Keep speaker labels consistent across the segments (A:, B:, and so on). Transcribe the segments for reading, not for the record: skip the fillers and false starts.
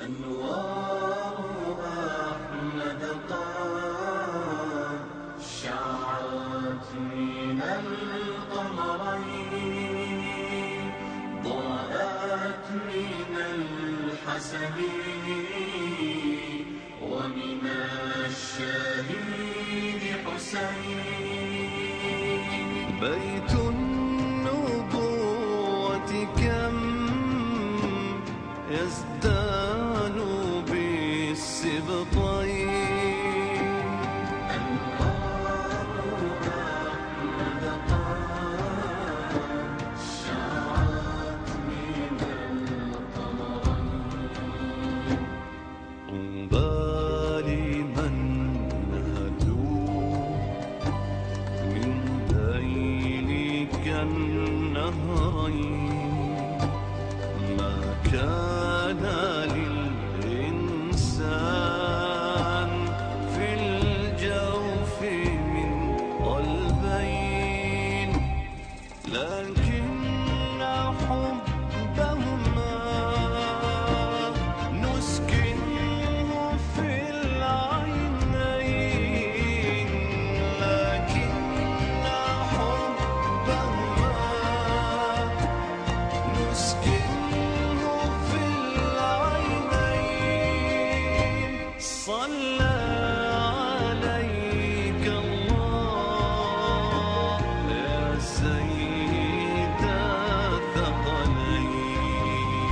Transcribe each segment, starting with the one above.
A: أنوار أحمد قد شعت من القمرين، ضاءت من الحسن ومن الشهيد حسين.
B: بيت النبوة كم يزدان بالسبطين،
A: أنوار أحمد قد شعت من القمرين.
B: طوبى لمن نهلوا من ذيلك النهرين، ما كان للإنسان في الجوف من قلبين، لكن حبهما نسكنه في العينين، لكن حبهما نسكنه في العينين. صلى عليك الله يا سيد الثقلين.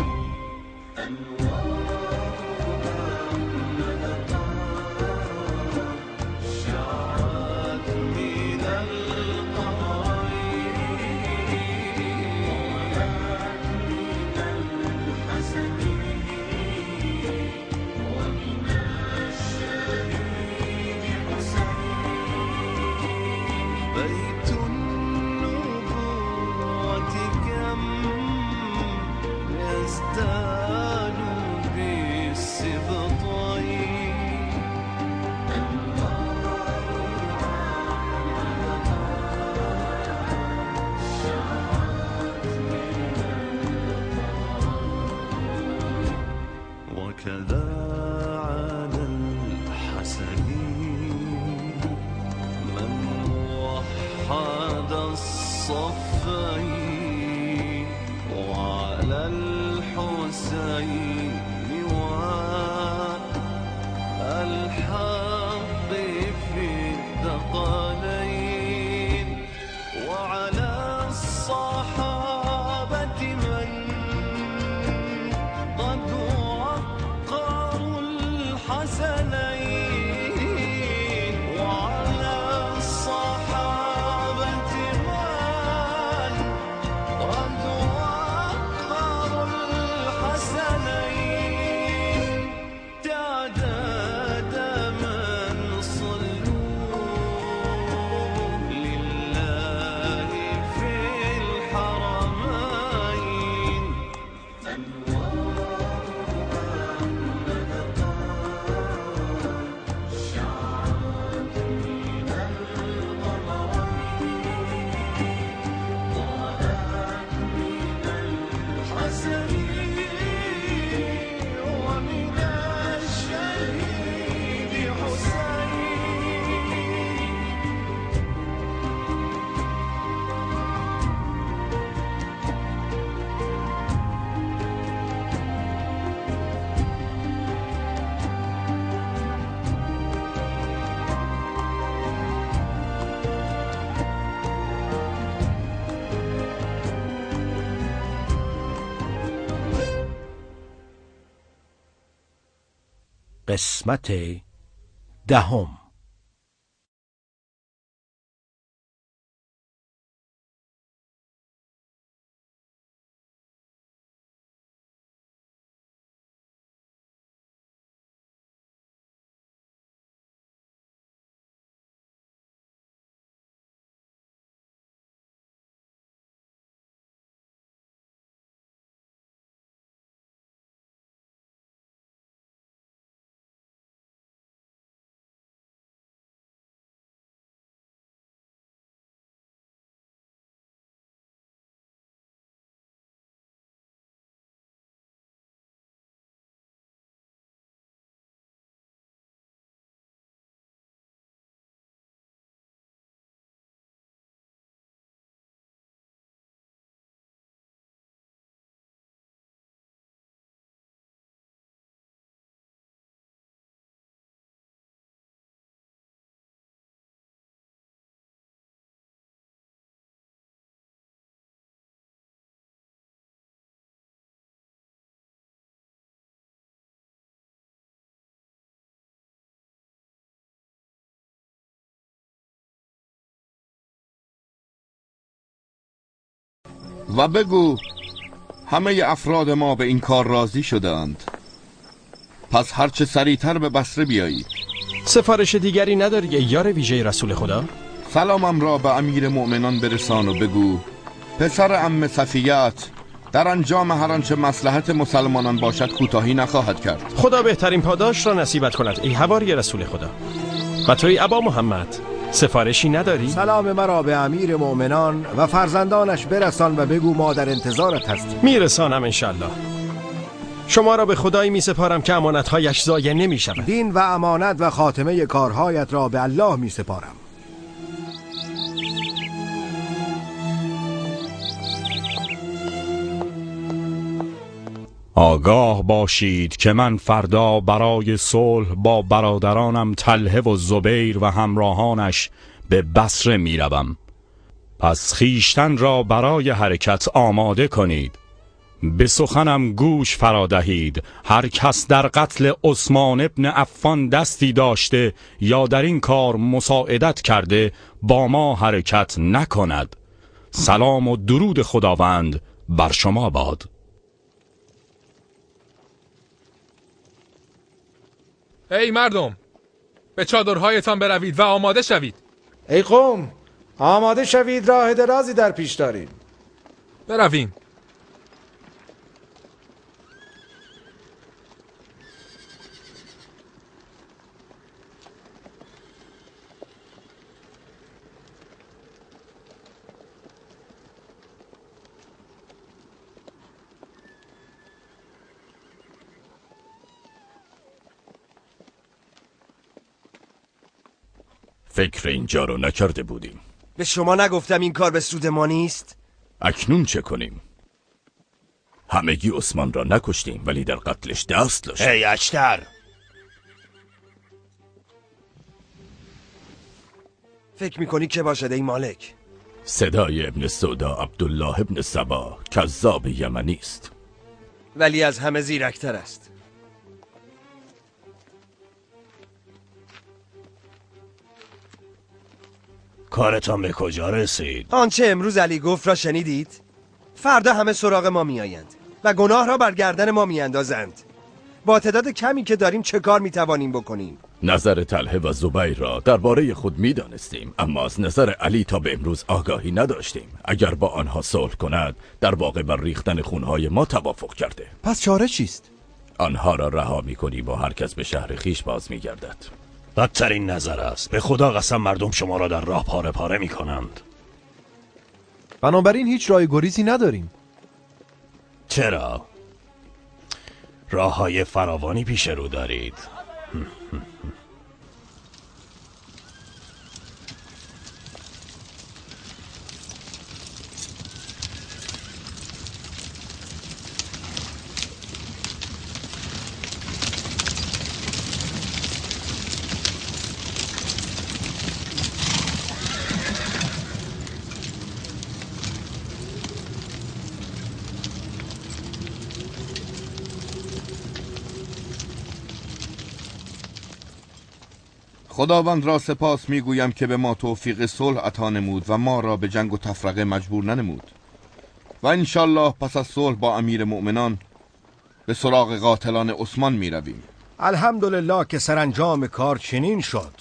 A: أنوار أحمد قد شعت
B: من القمرين،
A: ضاءت من الحسن ومن الشهيد حسين.
B: بيت النبوة كم يزدان بالسبطين،
A: أنوار أحمد قد شعت من القمرين.
B: وكذا على الحسن من وحد الصفين، وعلى الحسين والحق في الثقلين، وعلى الصحابة من قد وقروا الحسنين، وعلى الصحابة من قد وقروا الحسنين. تعداد من صلوا لله في الحرمين.
A: أنوار أحمد قد شعت من القمرين، ضاءت من الحسن
B: ومن الشهيد حسين.
C: قسمت دهم.
D: و بگو همه افراد ما به این کار راضی شدند، پس هرچه سریعتر به بصره بیایید.
C: سفارش دیگری نداری یار ویژه رسول خدا؟
D: سلامم را به امیر مؤمنان برسان و بگو پسر عمه صفیت در انجام هر آنچه مصلحت مسلمانان باشد کوتاهی نخواهد کرد.
C: خدا بهترین پاداش را نصیبت کند ای حواری رسول خدا. و توی ابا محمد سفارشی نداری؟
E: سلام مرا به امیر مؤمنان و فرزندانش برسان و بگو ما در انتظارت هستیم.
C: میرسانم انشالله. شما را به خدایی می سپارم که امانتهایش ضایع نمی شود.
E: دین و امانت و خاتمه کارهایت را به الله می سپارم.
F: آگاه باشید که من فردا برای صلح با برادرانم طلحه و زبیر و همراهانش به بصره می روم. پس خویشتن را برای حرکت آماده کنید. به سخنم گوش فرا دهید. هر کس در قتل عثمان ابن عفان دستی داشته یا در این کار مساعدت کرده با ما حرکت نکند. سلام و درود خداوند بر شما باد.
G: ای مردم، به چادرهایتان بروید و آماده شوید.
H: ای قوم، آماده شوید، راه درازی در پیش داریم.
G: برویم.
F: فکر اینجا رو نکرده بودیم.
I: به شما نگفتم این کار به سود ما نیست؟
F: اکنون چه کنیم؟ همگی عثمان را نکشتیم ولی در قتلش دست داشتیم.
J: ای اشتر،
I: فکر میکنی که باشد ای مالک؟
F: صدای ابن سودا عبدالله ابن سبا کذاب یمنی است،
I: ولی از همه زیرکتر است.
J: کارتان به کجا رسید؟
I: آنچه امروز علی گفت را شنیدید؟ فردا همه سراغ ما میآیند و گناه را بر گردن ما میاندازند. با تعداد کمی که داریم چه کار میتوانیم بکنیم؟
F: نظر طلحه و زبیر را درباره خود میدانستیم، اما از نظر علی تا به امروز آگاهی نداشتیم. اگر با آنها صلح کند در واقع بر ریختن خونهای ما توافق کرده.
K: پس چاره چیست؟
F: آنها را رها میکنیم و هر کس به شهر خویش باز میگردد.
J: بدترین نظر است. به خدا قسم مردم شما را در راه پاره پاره می کنند.
K: بنابراین هیچ راه گریزی نداریم.
J: چرا؟ راه های فراوانی پیش رو دارید.
D: خداوند را سپاس میگویم که به ما توفیق صلح عطا نمود و ما را به جنگ و تفرقه مجبور ننمود و انشالله پس از صلح با امیر مؤمنان به سراغ قاتلان عثمان میرویم.
E: الحمدلله که سرانجام کار چنین شد.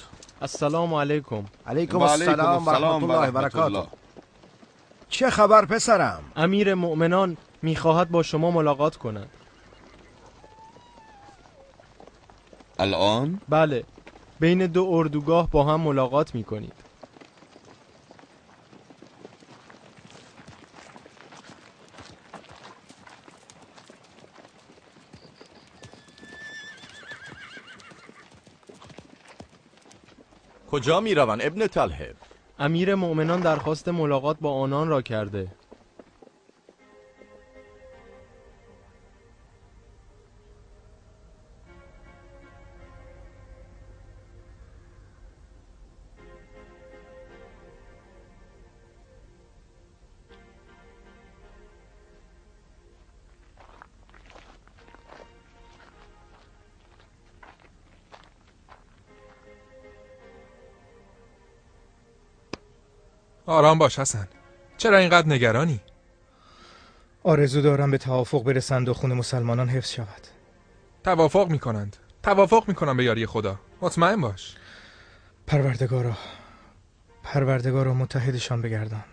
L: السلام علیکم.
E: علیکم السلام و رحمت الله و برکاته. چه خبر پسرم؟
L: امیر مؤمنان میخواهد با شما ملاقات کند.
D: الان؟
L: بله، بین دو اردوگاه با هم ملاقات میکنید.
F: کجا میروند ابن طلحه؟
L: امیر مؤمنان درخواست ملاقات با آنان را کرده.
G: آرام باش حسن، چرا اینقدر نگرانی؟
H: آرزو دارم به توافق برسند و خون مسلمانان حفظ شود.
G: توافق میکنند. توافق میکنم به یاری خدا. مطمئن باش.
H: پروردگارا، پروردگارا متحدشان بگردان.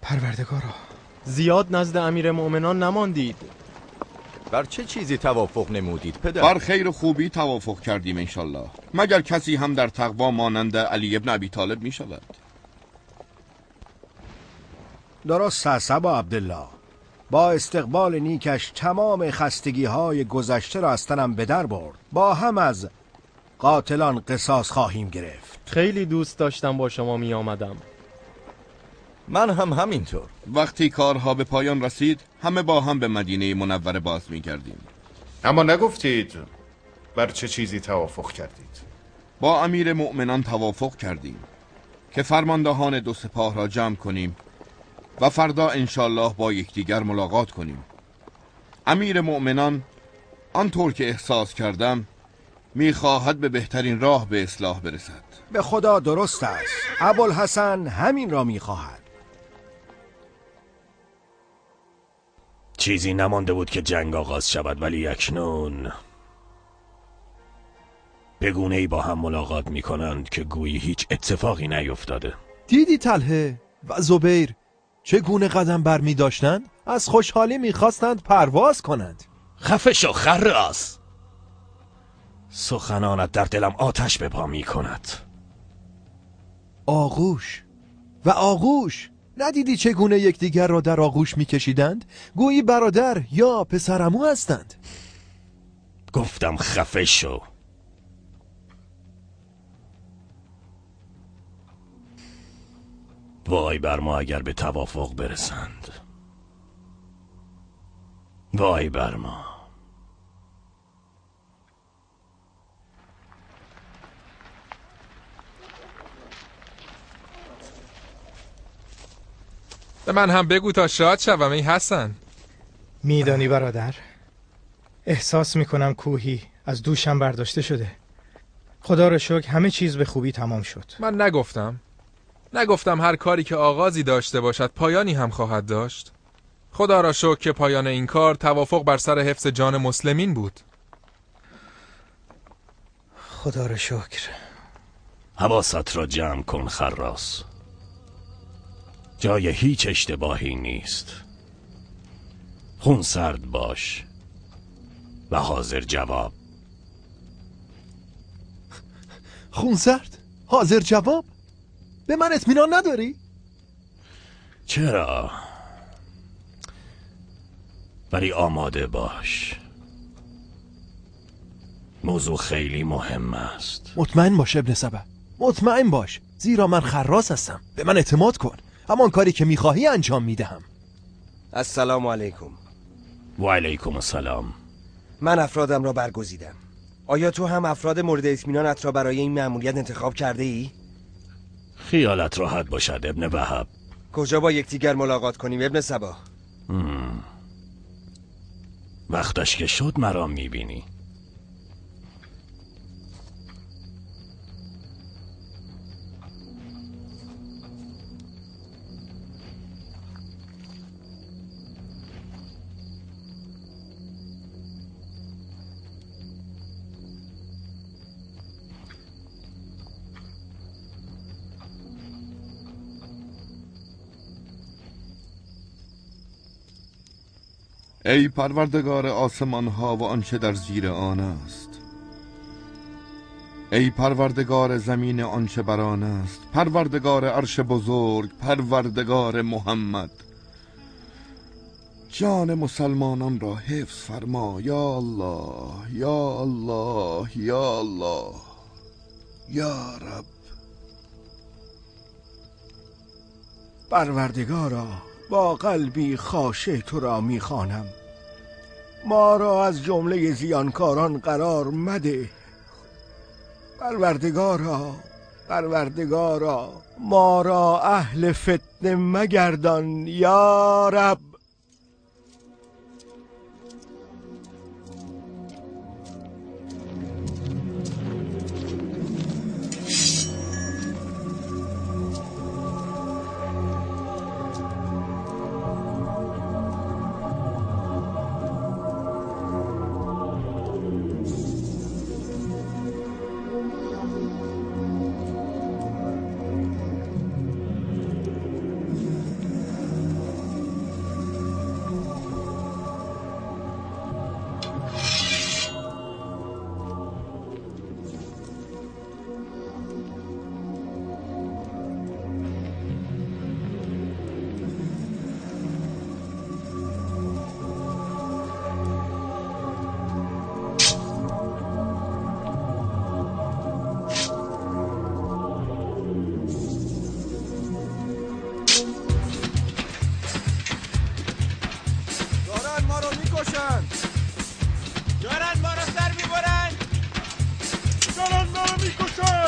H: پروردگارا.
L: زیاد نزد امیر مؤمنان نماندید.
M: بر چه چیزی توافق نمودید پدر؟
D: بر خیر و خوبی توافق کردیم انشالله. مگر کسی هم در تقوا مانند علی ابن ابی طالب می شود؟
E: درست است ابا عبدالله. با استقبال نیکش تمام خستگی های گذشته را از تنم به در برد. با هم از قاتلان قصاص خواهیم گرفت.
L: خیلی دوست داشتم با شما می آمدم.
M: من هم همینطور.
D: وقتی کارها به پایان رسید همه با هم به مدینه منوره باز می کردیم.
N: اما نگفتید بر چه چیزی توافق کردید؟
D: با امیر مؤمنان توافق کردیم که فرماندهان دو سپاه را جمع کنیم و فردا انشالله با یکدیگر ملاقات کنیم. امیر مؤمنان آنطور که احساس کردم میخواهد به بهترین راه به اصلاح برسد.
E: به خدا درست است. ابوالحسن همین را میخواهد.
J: چیزی نمانده بود که جنگ آغاز شود، ولی اکنون به گونه‌ای با هم ملاقات میکنند که گویی هیچ اتفاقی نیفتاده.
K: دیدی طلحه و زبیر چگونه قدم بر می داشتند؟ از خوشحالی میخواستند پرواز کنند.
J: خفه شو خراس. سخنانت در دلم آتش به پا می کند.
K: آغوش و آغوش. ندیدی چگونه یکدیگر را در آغوش میکشیدند؟ گویی برادر یا پسرعمو هستند.
J: گفتم خفه شو. وای بر ما اگر به توافق برسند. وای بر ما.
G: به من هم بگو تا شاد شوم ای حسن.
H: میدانی برادر، احساس میکنم کوهی از دوشم برداشته شده. خدا را شکر همه چیز به خوبی تمام شد.
G: من نگفتم هر کاری که آغازی داشته باشد پایانی هم خواهد داشت. خدا را شکر که پایان این کار توافق بر سر حفظ جان مسلمین بود.
H: خدا را شکر.
J: حواست را جمع کن خراس. جای هیچ اشتباهی نیست. خون سرد باش و حاضر جواب.
K: خون سرد؟ حاضر جواب؟ به من اطمینان نداری؟
J: چرا؟ ولی آماده باش. موضوع خیلی مهم است.
K: مطمئن باش ابن سبا، مطمئن باش، زیرا من خراس هستم. به من اعتماد کن. همان کاری که میخواهی انجام میدهم.
I: السلام علیکم.
J: و علیکم السلام.
I: من افرادم را برگزیدم. آیا تو هم افراد مورد اطمینانت را برای این مأموریت انتخاب کرده ای؟
J: خیالت راحت باشد ابن وهب.
I: کجا با یکدیگر ملاقات کنیم ابن سبا؟
J: وقتش که شد مرا میبینی.
D: ای پروردگار آسمان ها و آنچه در زیر آن است، ای پروردگار زمین آنچه بر آن است، پروردگار عرش بزرگ، پروردگار محمد، جان مسلمانان را حفظ فرما. یا الله، یا الله، یا الله، یا رب.
E: پروردگارا، با قلبی خاشع تو را میخوانم. ما را از جمله زیانکاران قرار مده. پروردگارا، پروردگارا، ما را اهل فتنه مگردان یا رب.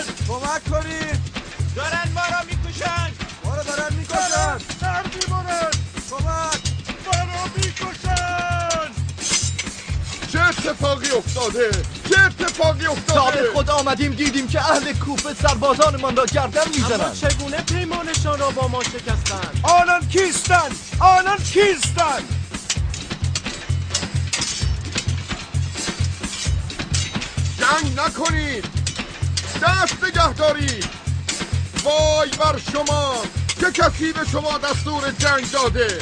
B: میکشند.
I: کمک کنید،
B: دارن ما را میکشند.
I: ما را دارن میکشند.
B: سر میبرند.
I: کمک،
B: ما را میکشند.
D: چه اتفاقی افتاده؟ چه اتفاقی افتاده؟
K: تا به خود آمدیم دیدیم که اهل کوفه سربازانمان را گردن میزنند.
L: اما چگونه پیمانشان را با ما شکستند؟
E: آنان کیستند؟ آنان کیستند؟
D: جنگ نکنید، دست نگه دارید. وای بر شما، چه کسی به شما دستور جنگ داده؟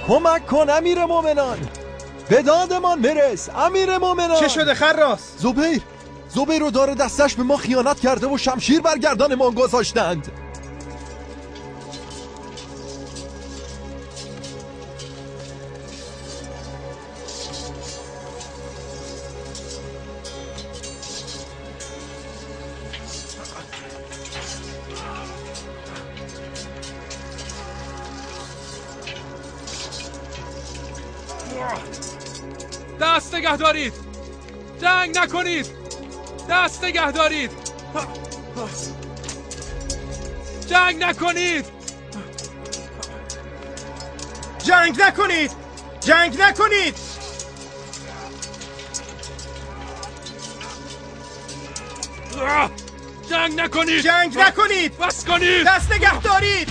K: کمک کن امیر مومنان، به دادمان برس امیر مومنان.
H: چه شده خراس؟
K: زبیر و دار دستش به ما خیانت کرده و شمشیر بر گردنمان گذاشتند.
G: دست نگه دارید، جنگ نکنید، دست نگه دارید، جنگ نکنید،
H: جنگ نکنید، جنگ نکنید.
G: جنگ نکنید،
H: جنگ نکنید،
G: بس کنید،
H: دست نگه دارید،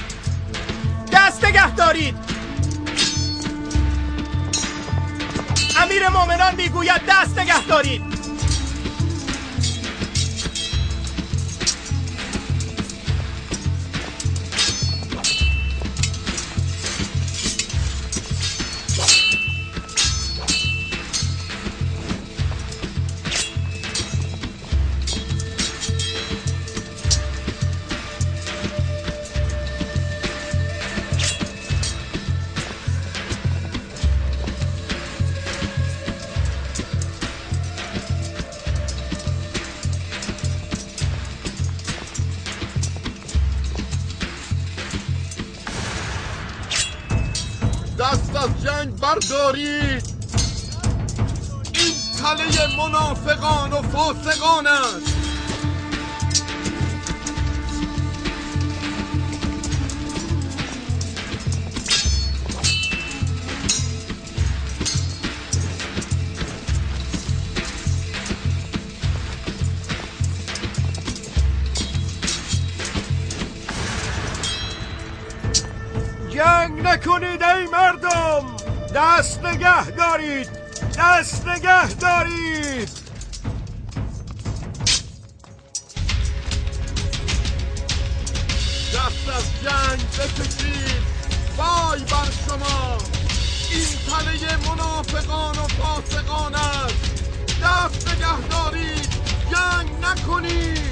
H: دست نگه دارید. امیر مومنان میگوید دست نگه دارید.
D: دست از جنگ بردارید. این تله منافقان و فاسقان است.
E: جنگ نکنید ای مردم، دست نگه دارید، دست نگه دارید.
D: دست از جنگ بکشید. وای بر شما، این تله منافقان و فاسقان است. دست نگه دارید، جنگ نکنید.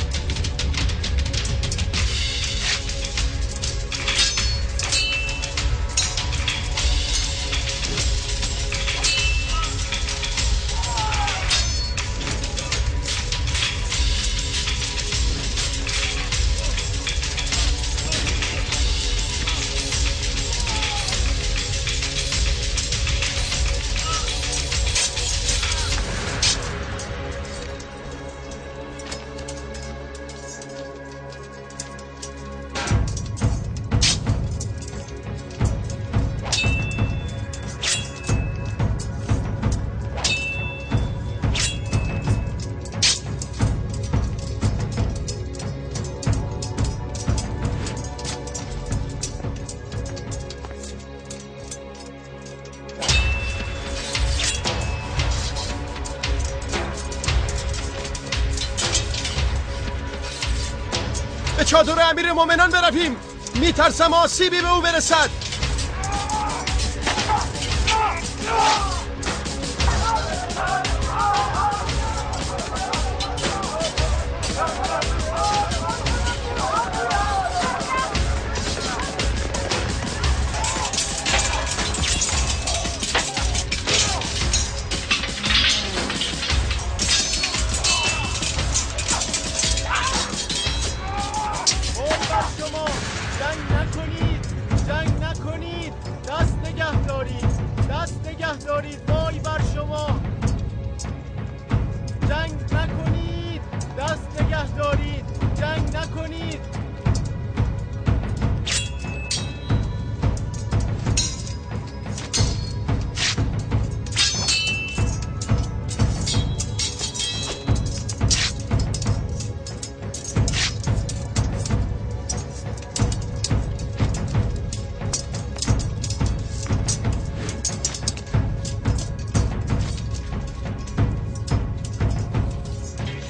C: به چادر امیر مومنان برویم. میترسم آسیبی به او برسد.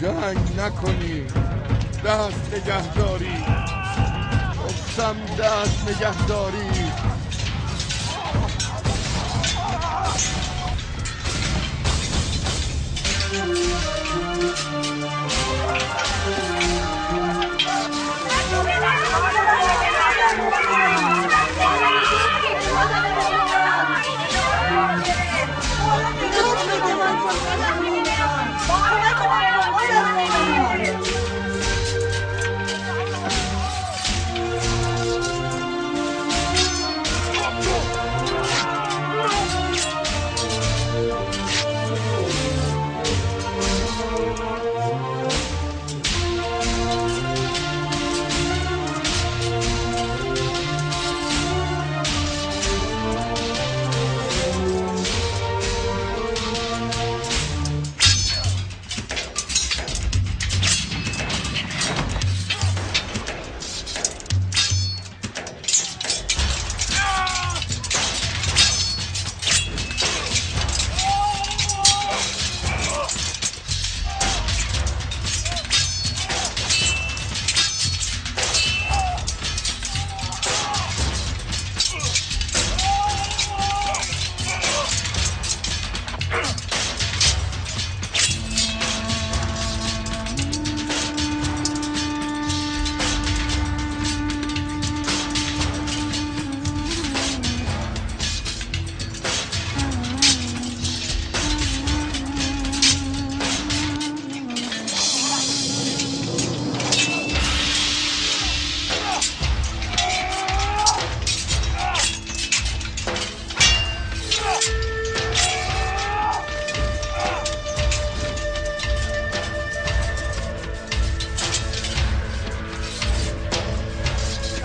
D: جنگ نکنی، دست نگه داری. گفتم دست نگه داری.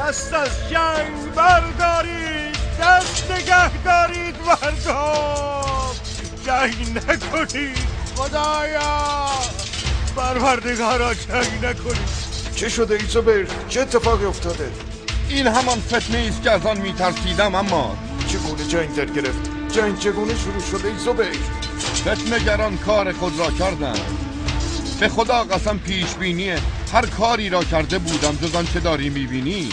B: دست از جنگ بردارید، دست نگه دارید مردم، جنگ نکنید. خدایا پروردگارا جنگ نکنید.
N: چه شده ایزوبر؟ چه اتفاقی افتاده؟
D: این همان فتنه است که از آن میترسیدم. اما
N: چگونه جنگ در گرفت؟ جنگ چگونه شروع شده ایزوبر؟
D: فتنه‌گران کار خود را کردند. به خدا قسم پیش بینیه هر کاری را کرده بودم جز آن چه داری میبینی.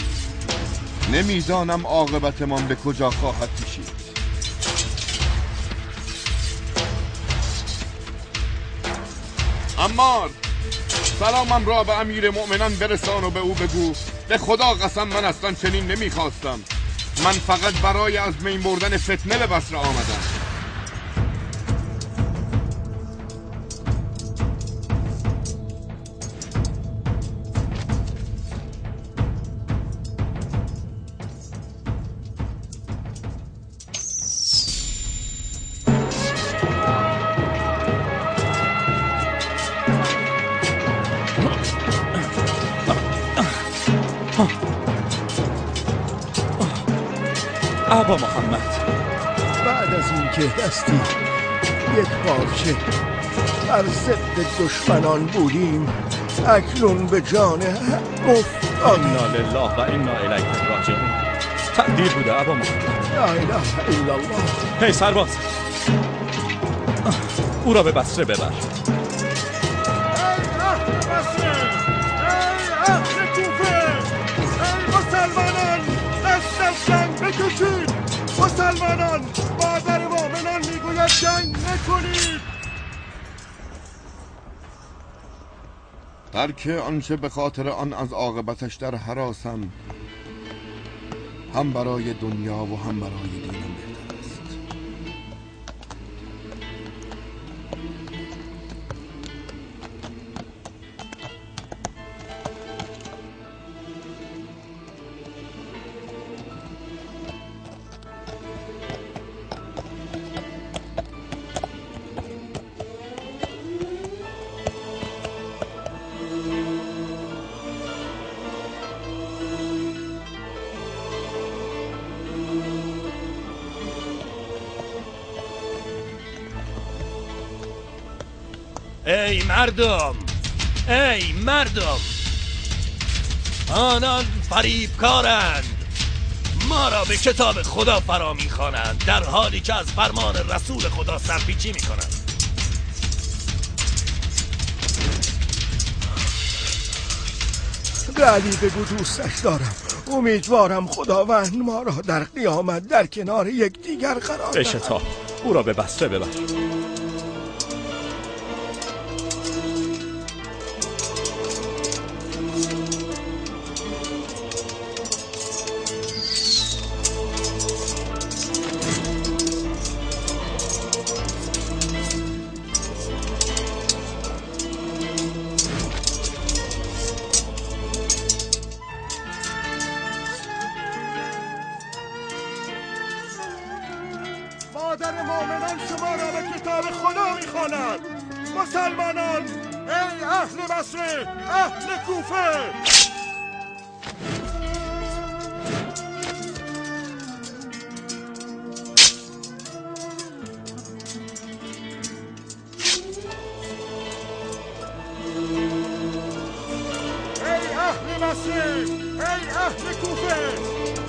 D: نمیدانم عاقبتمان به کجا خواهد کشید. عمار، سلامم را به امیر مؤمنان برسان و به او بگو به خدا قسم من اصلا چنین نمیخواستم. من فقط برای از بین بردن فتنه به بصره آمدم.
F: ابا محمد،
E: بعد از اینکه دستی یک پارچه بر ضد دشمنان بودیم، اکنون به جان هم افتادیم.
F: انا لله و انا الیه راجعون. تقدیر بوده ابا محمد.
E: لا اله الا الله.
F: هی سرباز، او را به بصره ببر.
B: ای اهل بصره، ای اهل کوفه، ای مسلمانان، دست از جنگ بکشید. مسلمانان، مادر مؤمنان و جنگ نکنید.
D: ترک آنچه به خاطر آن از عاقبتش در هراسم، هم برای دنیا و هم برای دینم بهتر است.
J: ای مردم، ای مردم، آنان فریبکارند، ما را به کتاب خدا فرا میخوانند در حالی که از فرمان رسول خدا سرپیچی میکنند.
E: به علی بگو دوستش دارم، امیدوارم خداوند ما را در قیامت در کنار یکدیگر قرار دهد.
F: بشتاب، او را به بصره ببر.
B: مادر مؤمنان شما را به کتاب خدا میخواند. مسلمانان، ای اهل بصره، اهل کوفه، ای اهل بصره، ای اهل کوفه،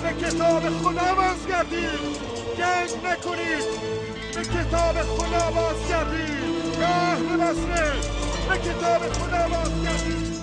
B: به کتاب خدا بازگردید، جنگ نکنید، به کتاب خدا بازگردید. اهل بصره، به کتاب خدا بازگردید.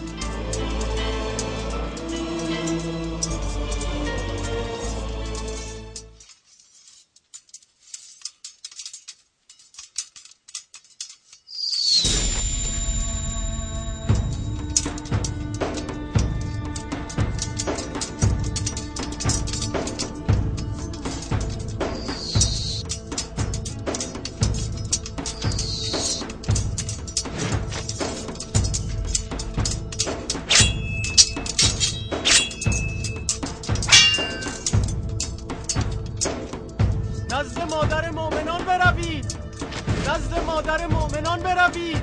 L: نزد مادر مؤمنان بروید، نزد مادر مؤمنان بروید.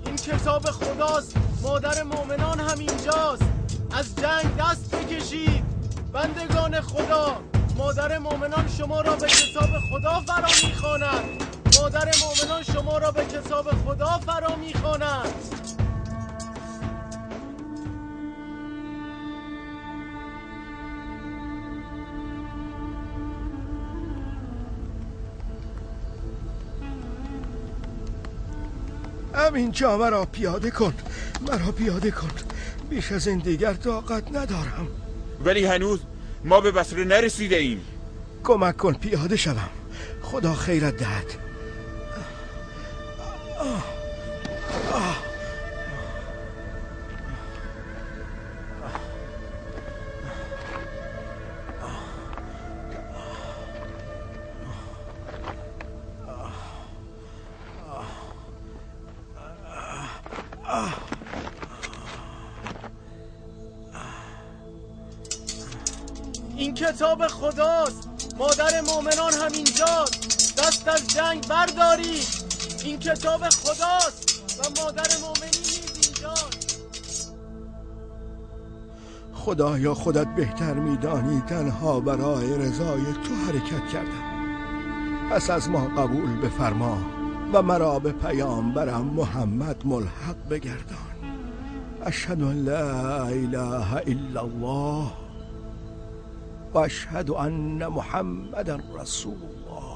L: این کتاب خداست، مادر مؤمنان هم اینجاست. از جنگ دست بکشید بندگان خدا. مادر مؤمنان شما را به کتاب خدا فرا میخواند. مادر مؤمنان شما را به کتاب خدا فرا میخواند.
E: همینجا مرا پیاده کن، مرا پیاده کن، بیش از این دیگر طاقت ندارم.
O: ولی هنوز ما به بصره نرسیده ایم.
E: کمک کن پیاده شوم، خدا خیرت دهد.
L: این کتاب خداست، مادر مؤمنان هم اینجاست. دست از جنگ بردارید. این کتاب خداست و مادر مؤمنین نیز اینجاست.
E: خدایا خودت بهتر میدانی، تنها برای رضای تو حرکت کردم. پس از ما قبول بفرما و مرا به پیامبرم محمد ملحق بگردان. اشهد ان لا اله الا الله. وأشهد أن محمدا رسول الله.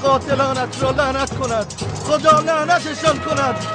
L: قاتلانت را لعنت کند، خدا لعنتشان کند.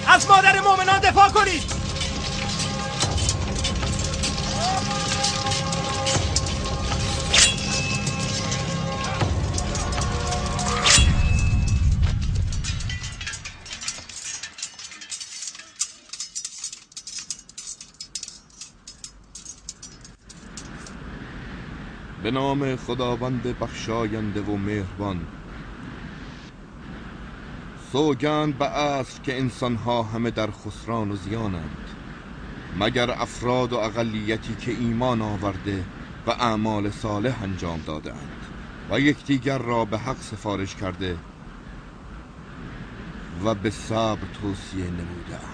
C: از مادر مؤمنان دفاع کنید.
D: به نام خداوند بخشاینده و مهربان. سوگند به عصر که انسانها همه در خسران و زیانند، مگر افراد و اقلیتی که ایمان آورده و اعمال صالح انجام دادند و یکدیگر را به حق سفارش کرده و به صبر توصیه نمودند.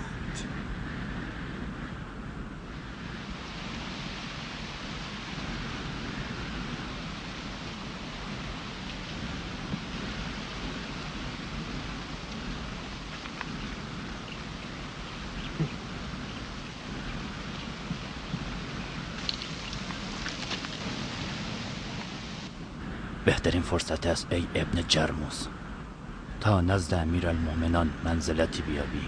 P: بهترین فرصت است ای ابن جرموز تا نزد امیرالمؤمنان منزلتی بیابی.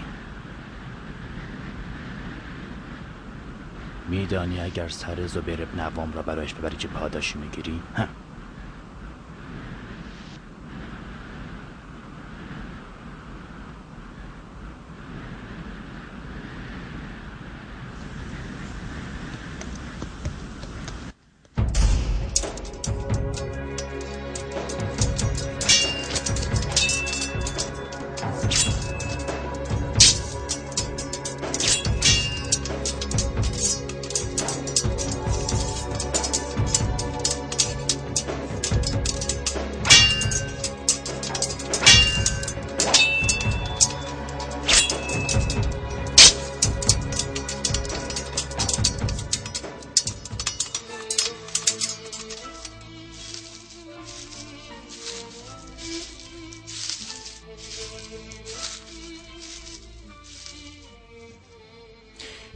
P: میدانی اگر سر زبیر ابن عوام را برایش ببری چه پاداشی میگیری؟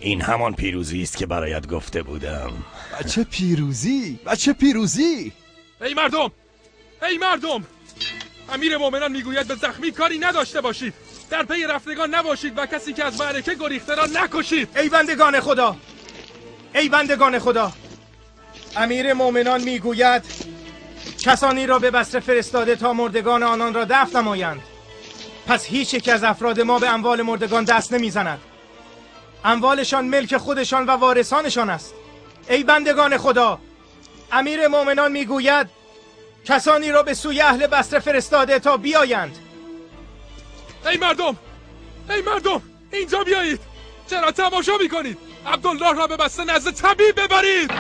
J: این همان پیروزی است که برایت گفته بودم.
K: بچه پیروزی، بچه پیروزی.
G: ای مردم، ای مردم، امیر مؤمنان میگوید به زخمی کاری نداشته باشید، در پی رفتگان نباشید و کسی که از معرکه گریخته را نکشید.
H: ای بندگان خدا، ای بندگان خدا، امیر مؤمنان میگوید کسانی را به بصره فرستاده تا مردگان آنان را دفن نمایند. پس هیچ یک از افراد ما به اموال مردگان دست نمیزند. اموالشان ملک خودشان و وارثانشان است. ای بندگان خدا، امیر مؤمنان میگوید کسانی را به سوی اهل بصره فرستاده تا بیایند.
G: ای مردم، ای مردم، اینجا بیایید. چرا تماشا میکنید؟ عبدالله را به بصره نزد طبیب ببرید.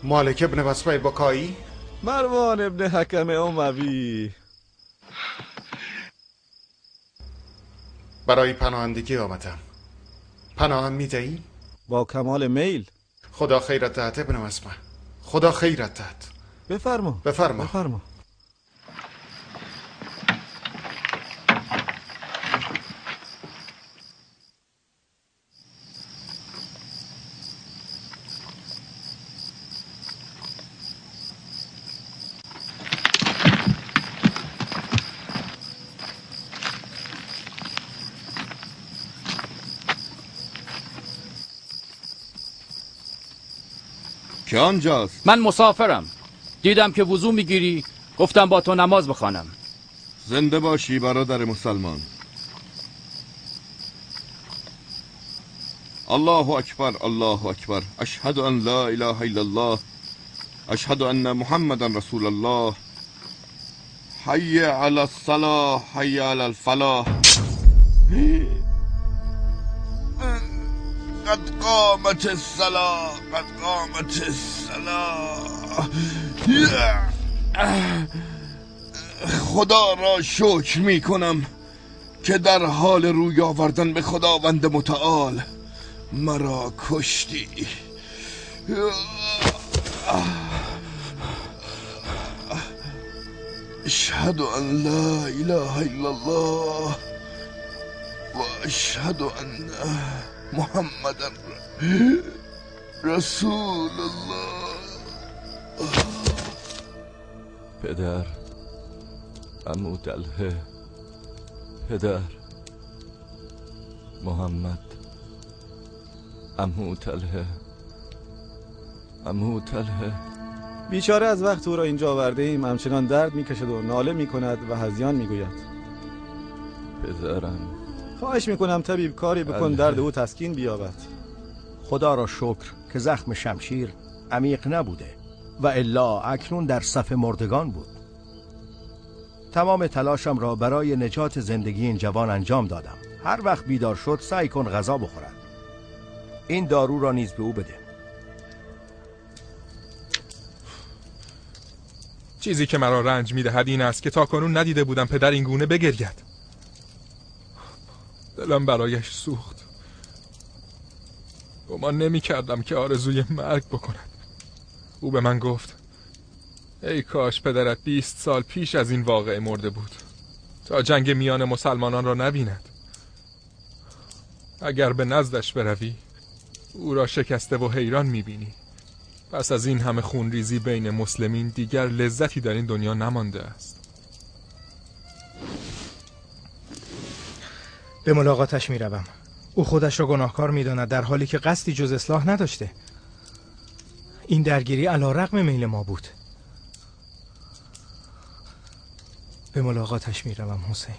N: مالک ابن وصفه بکایی،
M: مروان ابن حکم اموی.
N: برای پناهندگی آمدم. پناهم میدهی؟
Q: با کمال میل.
N: خدا خیرت دهد ابن وصفه، خدا خیرت دهد.
Q: بفرما،
N: بفرما،
Q: بفرما.
D: که آنجاست؟
P: من مسافرم. دیدم که وضو میگیری، گفتم با تو نماز بخوانم.
D: زنده باشی برادر مسلمان. الله اکبر، الله اکبر. اشهد ان لا اله الا الله، اشهد ان محمدا رسول الله. حی علی الصلاح، حی علی الفلاح. قد قامت الصلاة، قد قامت الصلاة. خدا را شکر می کنم که در حال روی آوردن به خداوند متعال مرا کشتی. اشهد ان لا اله الا الله و اشهد ان محمد رسول الله.
M: پدر، عمو طلحه، پدر، محمد، عمو طلحه، عمو طلحه.
Q: بیچاره از وقت او را اینجا آورده ایم همچنان درد میکشد و ناله میکند و هذیان میگوید.
M: پدرم،
Q: خواهش میکنم طبیب کاری بکن درد او تسکین بیابد.
E: خدا را شکر که زخم شمشیر عمیق نبوده و الا اکنون در صف مردگان بود. تمام تلاشم را برای نجات زندگی این جوان انجام دادم. هر وقت بیدار شد سعی کن غذا بخورد. این دارو را نیز به او بده.
G: چیزی که مرا رنج میدهد این است که تاکنون ندیده بودم پدر این گونه بگرید. دلم برایش سوخت. گمان نمی کردم که آرزوی مرگ بکند. او به من گفت ای کاش پدرت 20 سال پیش از این واقعه مرده بود تا جنگ میان مسلمانان را نبیند. اگر به نزدش بروی او را شکسته و حیران میبینی. پس از این همه خونریزی بین مسلمین دیگر لذتی در این دنیا نمانده است.
H: به ملاقاتش میروم. او خودش را گناهکار میداند در حالی که قصدی جز اصلاح نداشته. این درگیری علی رغم میل ما بود. به ملاقاتش میروم حسین.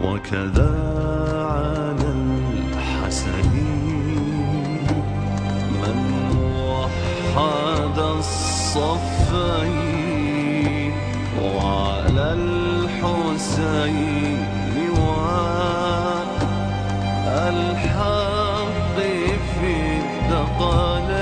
A: وكذا على الحسن من وحد الصفين وعلى الحسين والحق في الثقلين.